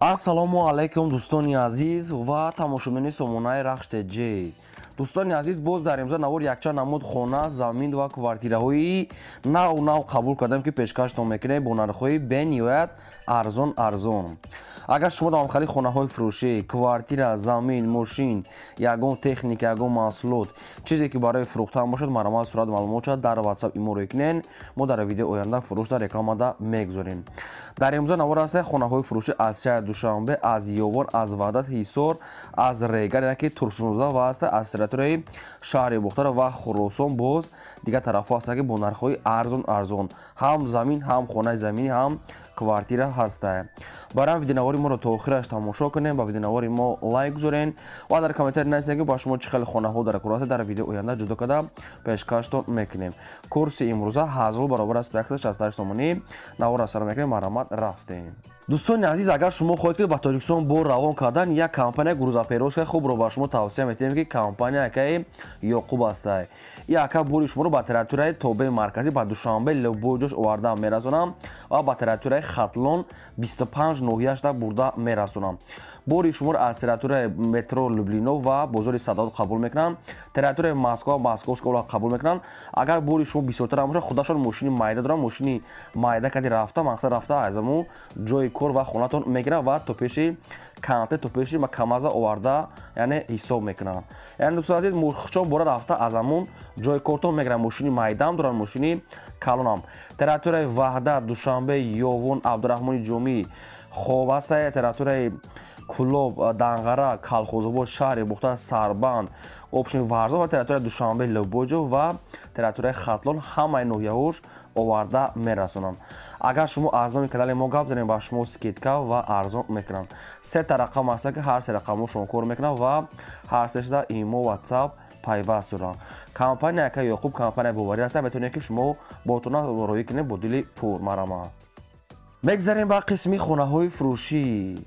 Ассалому алайкум, дӯстони азиз ва тамошобинони сомонаи Рахш ТЖ. Дӯстони азиз, боз дар имзо навор якчанд намуд хона, замин ва квартираҳои нав нав қабул кардем, ки пешкаштон мекунем бо нархҳои бениҳоят арзон арзон. Агар шумо дар ҳамхели хонаҳои фурӯшӣ, квартира, замин, мошин, ягон техника, ягон маҳсулот, чизе ки барои фурӯхтан бошад, марҳамат, сурат маълумот шавад дар WhatsApp имо рӯй кунед. Мо дар видеои оянда фурӯшда рекламада мегузорем. Дар имзо навор ҳаста хонаҳои фурӯшӣ аз шаҳри Душанбе, аз Ёвон, аз Ваҳдат, Ҳисор, аз Регар, яъне ки Турсунзода ва ҳаста аз территорияи шаҳри Бохтар ва Хуросон, боз дигар тарафҳо ҳастанд, ки бо нархҳои арзон арзон ҳам замин, ҳам хонаи заминӣ, ҳам квартира ҳаста. Барои видеонавори моро то охираш тамошо кунем, ба видеонавори мо лайк гузорен ва дар комментарий нависед, ки ба шумо чӣ хеле хонаҳо дар кор ҳаста, дар видео оянда ҷудо карда пешкаштон мекунем. Курси имрӯза 1000 баробар аст ба 168 сомонӣ. Навор сар мекунем, марҳамат, рафтем. Дӯстони азиз, агар шумо хоҳед, ки ба Тоҷикистон бор равон кардан, як компания грузоперевозка хубро ба шумо тавсия метиҳем, ки компания акаи Ёқуб ҳастай. И ака бори шуморо ба территорияи тобеи марказӣ, ба Душанбе, любой ҷош оварда мерасонам ва ба территорияи Хатлон 25 ноҳияшда бурда мерасонам. Бори шуморо аз территорияи метро Люблино ва бозори Садот қабул мекунам, территорияи Москва, Московская область қабул мекунам. Агар бори шумо бисёртар бошад, худашон мошини майда дорам, мошини майда кади рафта, мақсад рафта аз аму ҷои кор ва хонатон мегиранд ва то пеши канте, то пеши камаза оварда, яъне ҳисоб мекунанд. Яъне, дӯстони азиз, мухчон бора рафта аз ҳамун ҷои кортон мегиранд. Мошини майдаам доранд, мошини калонам. Территорияи Ваҳдат, Душанбе, Ёвон, Абдураҳмони Ҷомӣ хоб ҳаста, территорияи Кулоб, Данғара, Калхозобод, шаҳри Бухтар, Сарбанд, общем Варзоб ва территорияи Душанбе, Лебоҷо ва территорияи Хатлон, ҳамаи ноҳияҳош оварда мерасонанд. Агар шумо аз номи канали мо гап занед, ба шумо скидка ва арзон мекунанд. Сета рақам ҳаста, ки ҳар се рақамҳо шумо кор мекунанд ва ҳар сешда имо, WhatsApp пайваст доранд. Компания ака Ёқуб компания боварӣ ҳаста, метавонед, ки шумо ботона роҳӣ кунед бо дили пур. Марҳамат, мегзарем ба қисми хонаҳои фурӯшӣ.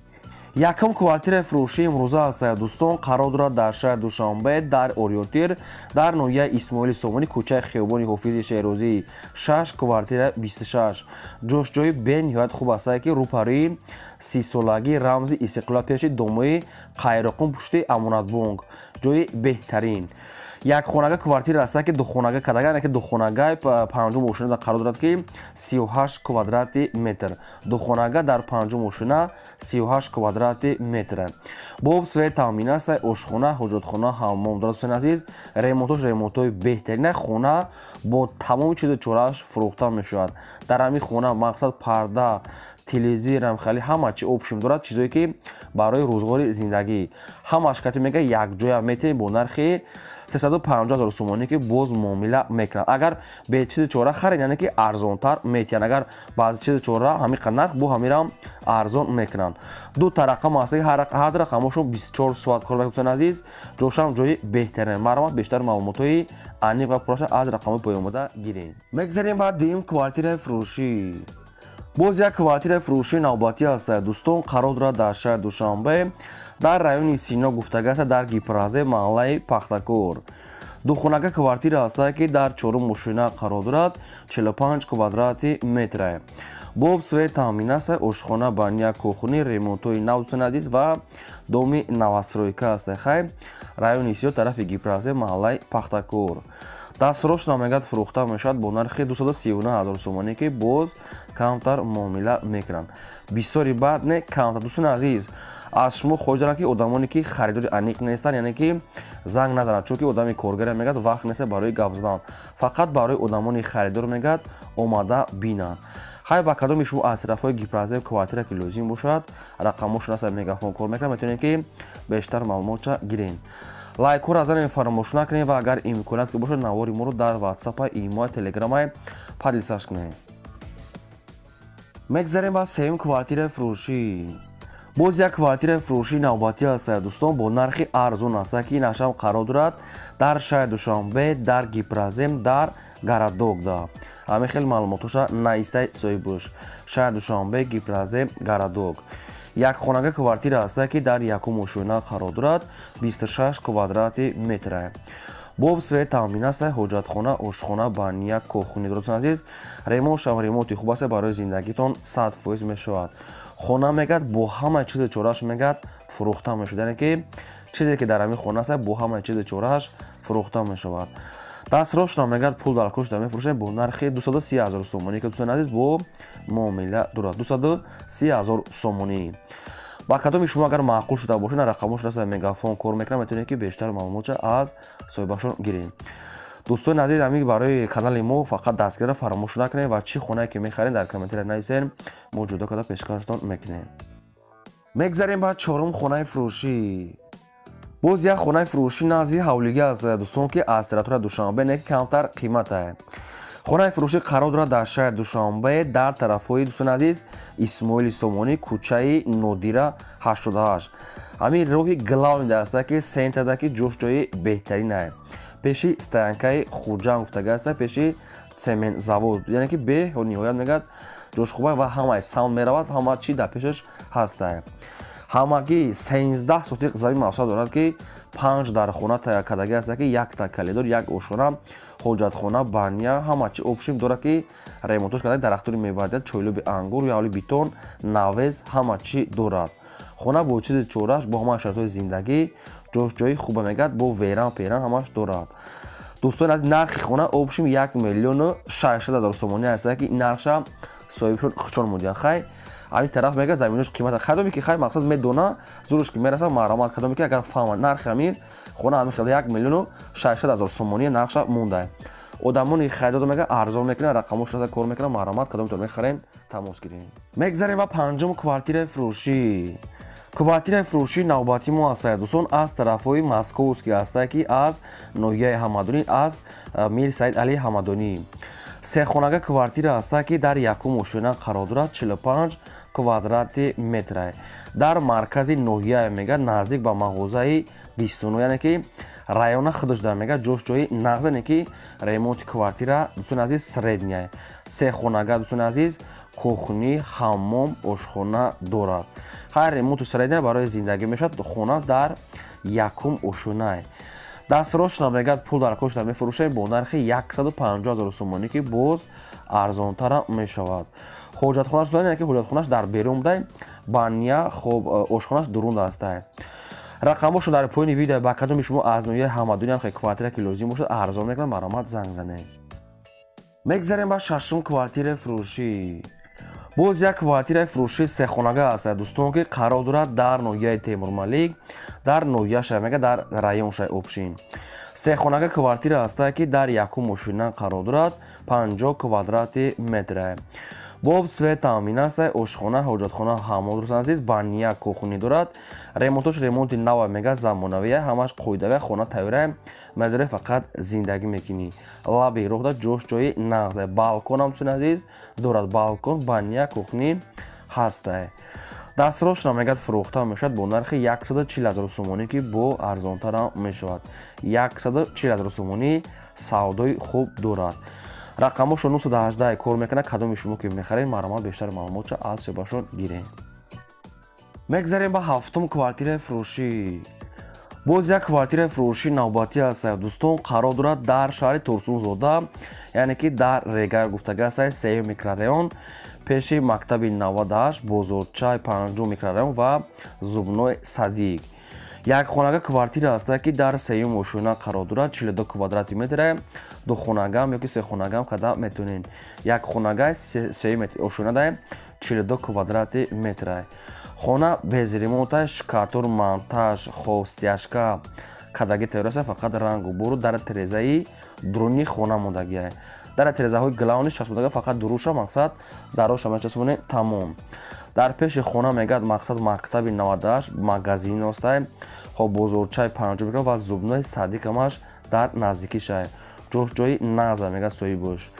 Якум квартираи фурӯшии имрӯза ҳаста, дӯстон, қарор дорад дар шаҳри Душанбе, дар Ориёнтир, дар ноҳияи Исмоили Сомонӣ, кӯчаи хиёбони Ҳофизи Шерозӣ 6, квартира 26. Ҷош ҷои бениҳоят хуб ҳастае, ки рӯпарӯи 30-солагии рамзи истиқлол, пеши домои Қайроқум, пушти Амонатбонк, ҷои беҳтарин. Як хонага квартира ҳаста, ки духонага кадага, яъне ки духонагаи панҷум ошина қарор дорад, ки 38 квадрати метр. Духонага дар панҷум ошина, 38 квадрати метр. Бо свет таъмин аст, ошхона, ҳоҷатхона, ҳаммом дорад. Дӯстони азиз, ремонтош ремонтҳои беҳтарина. Хона бо тамоми чизу чорааш фурӯхта мешавад. Дар ҳамин хона, мақсад, парда, телевизорам, хеле ҳама чи общем дорад, чизое ки барои рӯзғори зиндагӣ ҳамаш кати мега, якҷоя метавонед бо нархи 350 ҳазор сомонӣ, ки боз муомила мекунанд. Агар бе чизи чора харед, яъне ки арзонтар метиҳанд. Агар баъзи чизи чора, ҳамин нарх бо ҳамирам арзон мекунанд. Ду та рақам ҳаст, ҳар рақамошон 24 соат кор мекунанд. Азиз, ҷошам ҷои беҳтарин. Марҳамат, бештар маълумотҳои аниқ ва пурраша аз рақамҳои поёномада гиред. Мегзарем ба дуюм квартираи фурӯшӣ. Боз як квартираи фурӯшии навбатӣ ҳаст, дӯстон, қарор дорад дар шаҳри Душанбе, дар райони Сино гуфтага аст, дар Гипрозем, маҳаллаи Пахтакор. Духонага квартира ҳаста, ки дар чорум мошина қарор дорад, 45 квадрати метра. Бо свет таъмин аст, ошхона, баня, кухни, ремонтҳои нав, дӯстони азиз, ва доми новостройка аст. Хай, райони Сино, тарафи Гипрозем, маҳаллаи Пахтакор. Дастрош намегад, фурӯхта мешавад бо нархи 239 ҳазор сомонӣ, ки боз камтар муомила мекунанд. Бисёри баъд не, камтар. Дӯстони азиз, аз шумо хоҳиш дорам, ки одамоне ки харидори аниқ нестанд, яъне ки занг назананд, чунки одами коргаре мегӯяд, вақт нест барои гап задан. Фақат барои одамони харидор мегӯяд, омада бинанд. Хай, ба кадоми шумо аз тарафҳои Гипрозем квартира ки лозим бошад, рақамҳошон аст, Мегафон кор мекунад, метавонед, ки бештар маълумотша гиред. Лайкҳоро занед, фаромӯш накунед ва агар имконият ки бошад, навори моро дар ватсапа, имо, телеграмай поделиться кунед. Мегзарем ба сеюм квартираи фурӯшӣ. Боз як квартираи фурӯшии навбатӣ ҳаст, дӯстон, бо нархи арзон аст, ки ин ашам қарор дорад дар шаҳри Душанбе, дар Гипрозем, дар Городокда. Ҳамин хел маълумотоша наистай соҳибуш. Шаҳри Душанбе, Гипрозем, Городок. Як хонага квартира ҳаста, ки дар якум ошёна қарор дорад, 26 квадрати метра. Бо свет таъмин аст, ҳоҷатхона, ошхона, баня, кухни. Дӯстони азиз, ремонтшам ремонти хуб аст, барои зиндагитон 100% мешавад. Хона мегӯяд бо ҳамаи чизи чорааш мегӯяд фурӯхта мешавад, яъне ки чизе ки дар ҳамин хона аст бо ҳамаи чизи чорааш фурӯхта мешавад. Дастрошна мегӯяд пул дар кушта мефурӯшем бо нархи 230 000 сомонӣ, ки дӯстони азиз бо муомила дорад 230 000 сомонӣ. Ба кадоми шумо агар маъқул шуда бошад, рақамош раста мегафон кор мекунад, метавонед ки бештар маълумотша аз соҳибашон гиред. Дӯстони азиз, ҳамин барои канали мо фақат дастгирро фаромӯш накунед ва чӣ хонае ки мехаред дар комментария нависед, мо ҷудо карда пешкаштон мекунем. Мегзарем ба чорум хонаи фурӯшӣ. Боз як хонаи фурӯшӣ назди ҳавлигӣ аст, дӯстон, ки аз территорияи Душанбе не камтар қиматае. Хонаи фурӯшӣ қарор дорад дар шаҳри Душанбе, дар тарафҳои, дӯстони азиз, Исмоили Сомонӣ, кӯчаи Нодира 88. Ҳамин роҳи главный аст, ки центрда, ки ҷош ҷои беҳтаринае. Пеши стоянкаи Хуҷанд гуфтага аст, пеши цементзавод, яъне ки бениҳоят мегӯяд ҷош хуба ва ҳамаи саунд меравад, ҳама чӣ дар пешаш ҳастае. Ҳамагӣ 13 сотиқ замин мавсуа дорад, ки 5 дар хона тайёр кардагӣ аст, ки якта калидор, як ошхона, ҳоҷатхона, баня, ҳама чи общим дорад, ки ремонтош карда, дарахтони мевадият, чойлуби ангур, явли бетон, навез, ҳама чи дорад. Хона бо чизи чораш, бо ҳама шароитҳои зиндагӣ, ҷош ҷои хуба мегӯяд, бо веран перан ҳамаш дорад. Дӯстони азиз, нархи хона общим 1 600 000 сомонӣ аст, ки нархша соҳибшон хучон мудиҳанд. Хай ҳамин тараф мегӯяд заминош қимат, кадоме ки хай мақсад медона, зурш ки мерасад, маълумот кадоме ки агар фаҳмад нархи ҳамин хона ҳамин хел 1 600 000 сомонӣ нархша монда. Одамони харидор мегӯяд арзон мекунад, рақамош раса кор мекунад, маълумот кадомтон мехарен тамос гиред. Мегзарем ба панҷум квартираи фурӯшӣ. Квартираи фурӯшии навбатии мо аст, дӯстон, аз тарафҳои Московский аст, ки аз ноҳияи Ҳамадонӣ, аз Мир Саид Али Ҳамадонӣ. Сехонага квартира аст, ки дар якум ошёна қарор дорад, 45 квадрати метра. Дар маркази ноҳия мегӯяд, наздик ба мағозаи 29, яъне ки района худаш дар мегӯяд ҷош ҷои нағз, яъне ки ремонти квартира, дӯстони азиз, средняя. Сехонага, дӯстони азиз, кухни, ҳаммом, ошхона дорад. Хайр, ремонту средняя барои зиндагӣ мешавад, хона дар якум ошёнае. Дастрошна мегӯяд пул дар кошта мефурӯшем бо нархи 150 000 сомонӣ, ки боз арзонтара мешавад. Ҳоҷатхонаш, яъне ки ҳоҷатхонаш дар берун буда, баня, хоб, ошхонаш дурун астае. Рақамошо дар поёни видео, ба кадоми шумо аз ноҳияи Ҳамадонӣ ҳам хел квартира ки лозим бошад, арзон мекунад, маромад занг занед. Мегзарем ба шашум квартираи фурӯшӣ. Боз як квартираи фурӯшии сехонага аст, дӯстон, ки қарор дорад дар ноҳияи Темурмалик, дар ноҳияша мегӯяд дар районшаи Обшин. Сехонага квартира аст, ки дар якум ошёна қарор дорад, 50 квадрати метра. Бо свет таъмин аст, ошхона, ҳоҷатхона, ҳаммом, дӯстони азиз, баня, кухни дорад. Ремонтош ремонти нава мегӯяд, замонавия, ҳамаш қоидавия, хона тайёра, медорӣ фақат зиндагӣ мекунӣ. Лаби роҳда ҷош ҷои нағз, балкон ҳам, дӯстони азиз, дорад, балкон, баня, кухни ҳастае. Дастрошна мегӯяд фурӯхта мешавад бо нархи 140 000 сомонӣ, ки бо арзонтарам мешавад. 140 000 сомонӣ савдои хуб дорад. Рақамошо 918 кор мекунад, кадоми шумо ки мехаред, маълумот бештар маълумотша аз соҳибашон гиред. Мегзарем ба ҳафтум квартираи фурӯшӣ. Боз як квартираи фурӯшии навбатӣ аст, дӯстон, қарор дорад дар шаҳри Турсунзода, яъне ки дар Регар гуфтага аст, сеюм микрорайон, пеши мактаби 98, бозорчаи панҷум микрорайон ва зубной садик. Як хонага квартира аст, ки дар сеюм ошёна қарор дорад, 42 квадрати метра, ду хонагам ёки се хонагам када метавонед. Як хонага сеюм ошёна 42 квадрати метра. Хона без ремонта, шкатур, монтаж, хостяшка кадаги тайёр аст, фақат рангу буру дар терезаи дуруни хона мондагия. Дар терезаҳои главни часпондага фақат дуруша, мақсад дароша мечаспонед, тамом. Дар пеши хона мегӯяд мақсад мактаби 98, магазин остай, хоб бозорчаи панҷум мекунад ва зубной садикамаш дар наздикишай. Ҷош ҷои нағза мегӯяд соҳибош.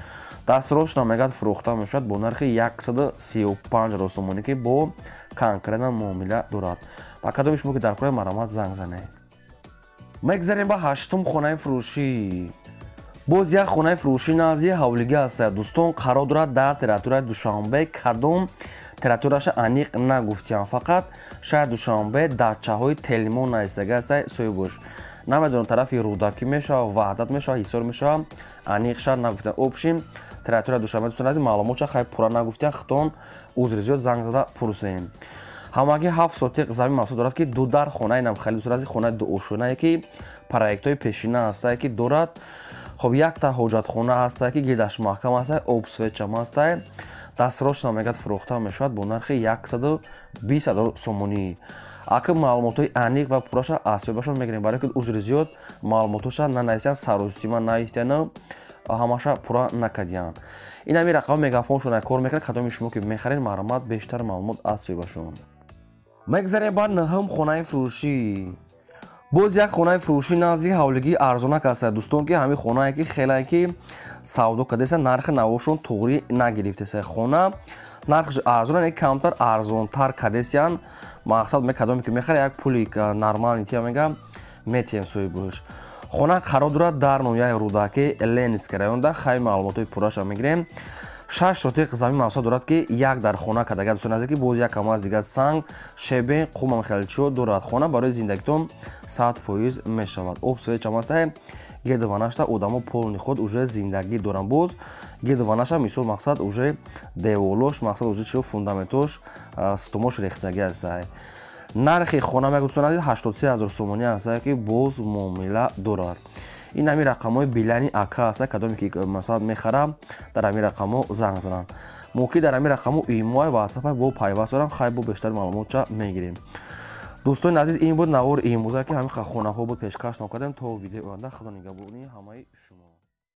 Дастрошна мегӯяд фурӯхта мешавад бо нархи 135 000 сомонӣ, ки бо конкретно муомила дорад. Ба кадоми шумо ки дар кораи маромад занг занед. Мегзарем ба ҳаштум хонаи фурӯшӣ. Боз як хонаи фурӯшӣ назди ҳавлигӣ аст, дӯстон, қарор дорад дар территорияи Душанбе. Кадом территорияша аниқ нагуфтиям, фақат шаҳри Душанбе дачаҳои Телмон наистага аст соҳибош. Намедонам тарафи Рӯдакӣ мешава, Ваҳдат мешава, Ҳисор мешава, аниқша нагуфтан. Общим территория Душанбе дӯстони азиз, маълумотша хай пурра нагуфтиян, хитон узри зиёд, занг зада пурсем. Ҳамагӣ 7 сотиқ замин мавсуд дорад, ки ду дар хонаи нам хеле дӯстони азиз, хонаи дуошонае, ки проектҳои пешина ҳастае, ки дорад. Хоб, якта ҳоҷатхона ҳастае, ки гирдаш маҳкам ҳастае, об свечам ҳастае. Дастрошна мегӯяд, фурӯхта мешавад бо нархи 120 000 сомонӣ. Ака, маълумотҳои аниқ ва пурраша аз соҳибашон мегирем, барои ки узри зиёд, маълумотҳоша нанависиян, саростима наистияну ҳамаша пурра накардиянд. Ин ҳами рақами мегафоншон кор мекунад. Кадоми шумо ки мехаред, марҳамат, бештар маълумот аз соҳибашон. Мегзарем ба нӯҳум хонаи фурӯшӣ. Боз як хонаи фурӯшӣ назди ҳавлигии арзонак аст, дӯстон, ки ҳамин хонае ки хелае ки савдо кардеса, нархи навошон туғрӣ нагирифтеса. Хона нархш арзон, камтар арзонтар кардесиян. Мақсад мекардоме ки мехара, як пули нормальный тия мега метиҳем соҳибаш. Хона қарор дорад дар ноҳияи Рӯдакӣ, Ленинский районда. Хай, маълумотҳои пурраша мегирем. 6 сотиқ замин мавсуд дорад, ки як дар хона кардага, дӯстони азиз, ки боз як кам аз дигар санг, щебень, қумам хеле чиё дорад. Хона барои зиндагитон 100% мешавад. Об свечам ҳастае, гирдованашта одамо полный худ уже зиндагӣ доранд. Боз гирдованаша, мисол, мақсад, уже деволош, мақсад, уже чиё, фундаментош, стумош рехтагӣ ҳастае. Нархи хона, мегӯ, дӯстони азиз, 83 000 сомонӣ ҳастае, ки боз муомила дорад. Ин ҳамин рақамҳои билани ака аста. Кадоме ки, масалан, мехара, дар ҳамин рақамҳо занг зананд. Мумкин дар ҳамин рақамҳо имои ватсапай бо пайваст дорам. Хай, бо бештар маълумотча мегирем. Дӯстони азиз, ин буд навори имрӯза, ки ҳамин хонаҳо буд, пешкаш накардем. То видеои оянда, худо нигаҳбони ҳамаи шумо.